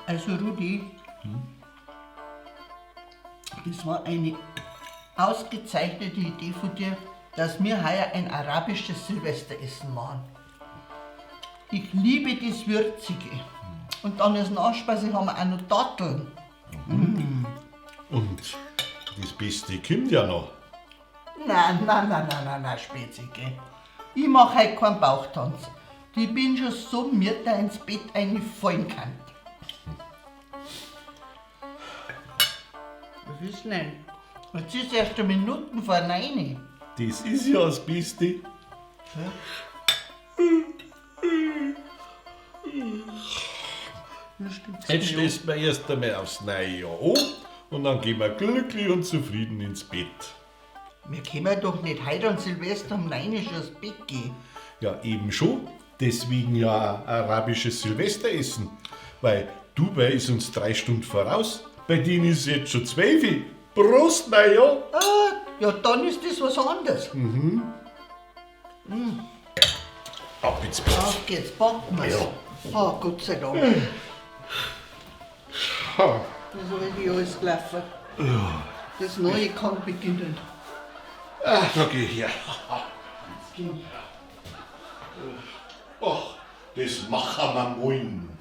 Also Rudi, das war eine ausgezeichnete Idee von dir, dass wir heuer ein arabisches Silvesteressen machen. Ich liebe das Würzige. Und dann als Nachspeise haben wir auch noch Datteln. Und das Beste kommt ja noch. Nein, nein, nein, nein, nein, nein, Spezi, gell. Ich mach heute keinen Bauchtanz. Ich bin schon so müde, dass ich ins Bett einfallen kann. Was ist denn? Jetzt ist erst eine Minuten vor 9. Das ist ja das Beste. Jetzt stößt man erst einmal aufs neue Jahr an und dann gehen wir glücklich und zufrieden ins Bett. Wir können doch nicht heute an Silvester um 9 Uhr schon ins Bett gehen. Ja, eben schon. Deswegen ja auch arabisches Silvesteressen. Weil Dubai ist uns 3 Stunden voraus. Bei denen ist jetzt schon 12 Uhr. Prost, mein Jahr! Ah, ja, dann ist das was anderes. Ab ins Bett. Auf geht's, packen wir's. Ja. Ah, Gott sei Dank. Das alte Jahr ist gelaufen. Das neue kann beginnen. Ah, da geh ich her. Ach, das machen wir morgen.